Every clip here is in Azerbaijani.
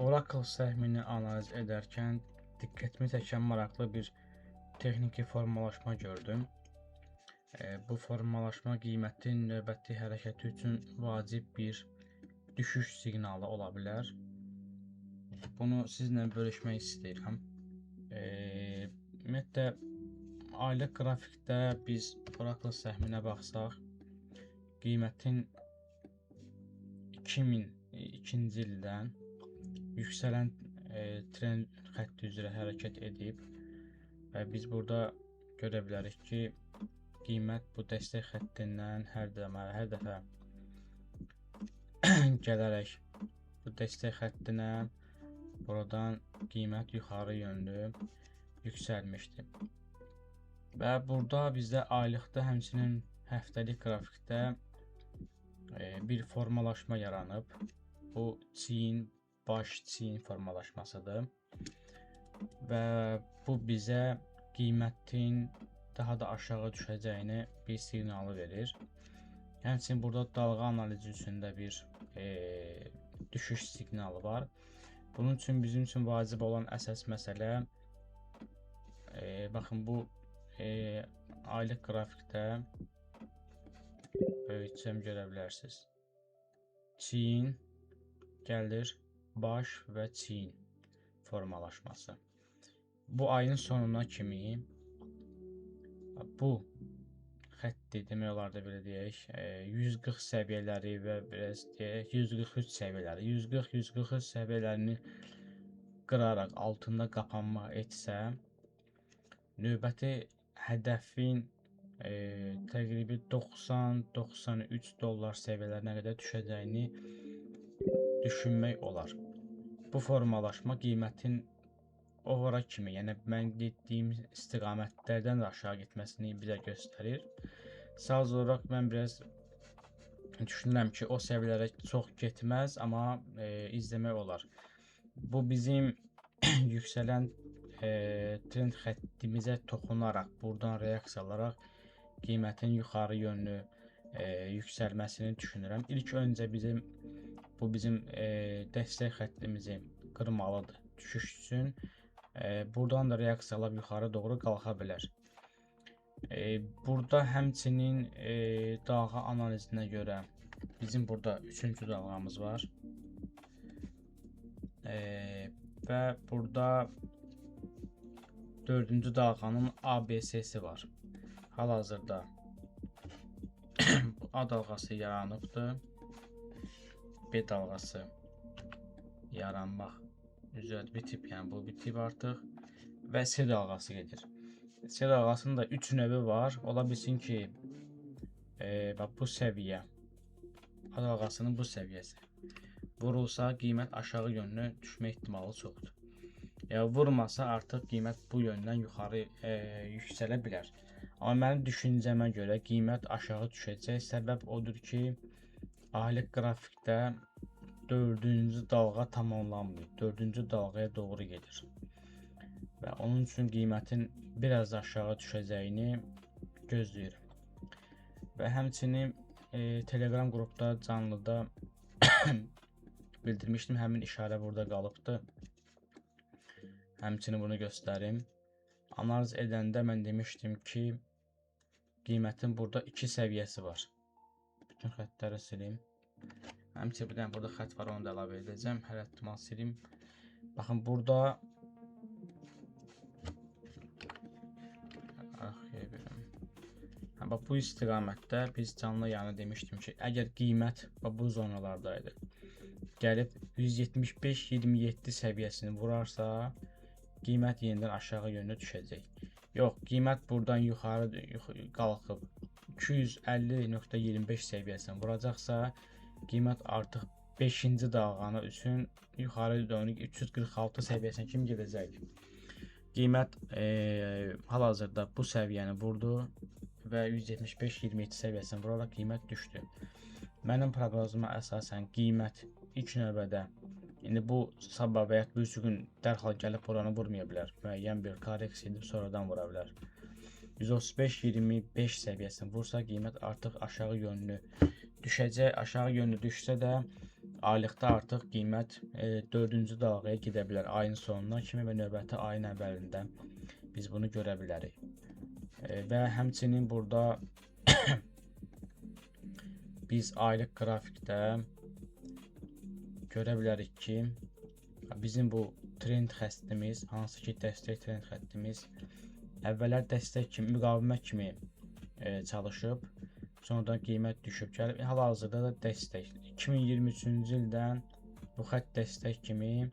Oracle səhmini analiz edərkən diqqətimi çəkən maraqlı bir texniki formalaşma gördüm. Bu formalaşma qiymətin növbəti hərəkəti üçün vacib bir düşüş siqnalı ola bilər. Bunu sizlə bölüşmək istəyirəm. Ümumiyyətlə aylıq qrafikdə biz Oracle səhminə baxsaq, qiymətin 2002-ci ildən yüksələn trend xətti üzrə hərəkət edib və biz burada görə bilərik ki, qiymət bu dəstək xəttindən hər dəfə gələrək bu dəstək xəttinə buradan qiymət yuxarı yönlü yüksəlmişdi. Və burada bizdə aylıqda, həmçinin həftəlik qrafikdə bir formalaşma yaranıb. Bu çiyin, baş çiyin formalaşmasıdır. Və bu bizə qiymətin daha da aşağı düşəcəyini bir siqnalı verir. Həmçinin burada dalğa analizi üçün də bir düşüş siqnalı var. Bunun üçün bizim üçün vacib olan əsas məsələ, baxın bu aylıq qrafikdə böyütsəm görə bilərsiniz. Çiyin gəlir, baş və çiyin formalaşması. Bu ayın sonuna kimi bu xətti demək olar da belə deyək, 140 səviyyələri və biraz deyək 143 səviyyələri, 140-143 səviyyələrini qıraraq altında qapanma etsə, növbəti hədəfin təqribi 90-93 dollar səviyyələrinə qədər düşəcəyini düşünmək olar. Bu formalaşma qiymətin ora kimi, yəni mən getdiyim istiqamətlərdən də aşağı getməsini bizə göstərir. Sadəcə olaraq mən biraz düşünürəm ki, o səviyyələrə çox getməz, amma izləmək olar. Bu bizim yüksələn trend xəttimizə toxunaraq, buradan reaksiya alaraq qiymətin yuxarı yönlü yüksəlməsini düşünürəm. İlk öncə bizim dəstək xəttimizi qırmalıdır düşüş üçün. Buradan da reaksiya alıb yuxarı doğru qalxa bilər. Burada həmçinin dalğa analizinə görə bizim burada 3-cü dalğamız var. Və burada 4-cü dalğanın ABC-si var. Hal-hazırda A dalğası yaranıbdır. B dalğası yaranmaq üzrə bitib, yəni bu bitib artıq və C dalğası gedir. C dalğasının da 3 növü var. Ola bilsin ki, bax bu səviyyə, A dalğasının bu səviyyəsi vurulsa qiymət aşağı yönlü düşmə ehtimalı çoxdur. Yəni vurmasa artıq qiymət bu yöndən yuxarı yüksələ bilər. Amma mənim düşüncəmə görə qiymət aşağı düşəcək. Səbəb odur ki, aylıq qrafikdə 4-cü dalğa tamamlanmıyor. 4-cü dalğaya doğru gedir. Və onun üçün qiymətin biraz aşağı düşəcəyini gözləyirəm. Və həmçinin Telegram qrupda canlıda bildirmişdim. Həmin işarə burada qalıbdır. Həmçinin bunu göstərim. Analiz edəndə mən demişdim ki, qiymətin burada 2 səviyyəsi var. Bütün xəttləri silim. Həmçinin bir dənə burada xətt var, onu da əlavə edəcəm. Hər ehtimal silim. Baxın burada bax, bu istiqamətdə biz canlı yəni demişdim ki, əgər qiymət bu zonalardaydı, gəlib 175-27 səviyyəsini vurarsa, qiymət yenidən aşağı yönlü düşəcək. Yox, qiymət buradan yuxarı qalxıb 250.25 səviyyəsini vuracaqsa, qiymət artıq 5-ci dalğanı üçün yuxarı dönük 346 səviyyəsinə kimi gedəcək. Qiymət hal-hazırda bu səviyyəni vurdu və 175-27 səviyyəsini vuraraq qiymət düşdü. Mənim proqnozuma əsasən qiymət ilk növbədə indi bu sabah və ya bu gün dərhal gəlib buranı vurmaya bilər. Müəyyən bir korreksiya edib sonradan vura bilər. 135-25 səviyyəsini vursa qiymət artıq aşağı yönlü düşəcək. Aşağı yönlü düşsə də Aylıqda artıq qiymət 4-cü dalğaya gedə bilər. Ayın sonuna kimi və növbəti ayın əvvəlində biz bunu görə bilərik. Və həmçinin burada biz aylıq qrafikdə görə bilərik ki, bizim bu trend xəttimiz, hansı ki dəstək trend xəttimiz əvvəllər dəstək kimi, müqavimət kimi çalışıb, sonradan qiymət düşüb gəlib. Hal-hazırda da dəstək 2023-cü ildən bu xətt dəstək kimi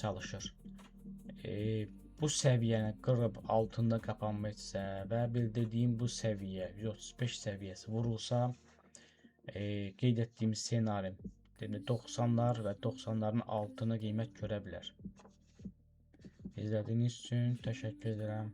çalışır. Bu səviyyəni qırıb altında qapanma etsə və bildirdiyim bu səviyyə 135 səviyyəsi vurulsa, qeyd etdiyimiz ssenari, demək 90-lar və 90-ların altını qiymət görə bilər. İzlədiyiniz üçün təşəkkür edirəm.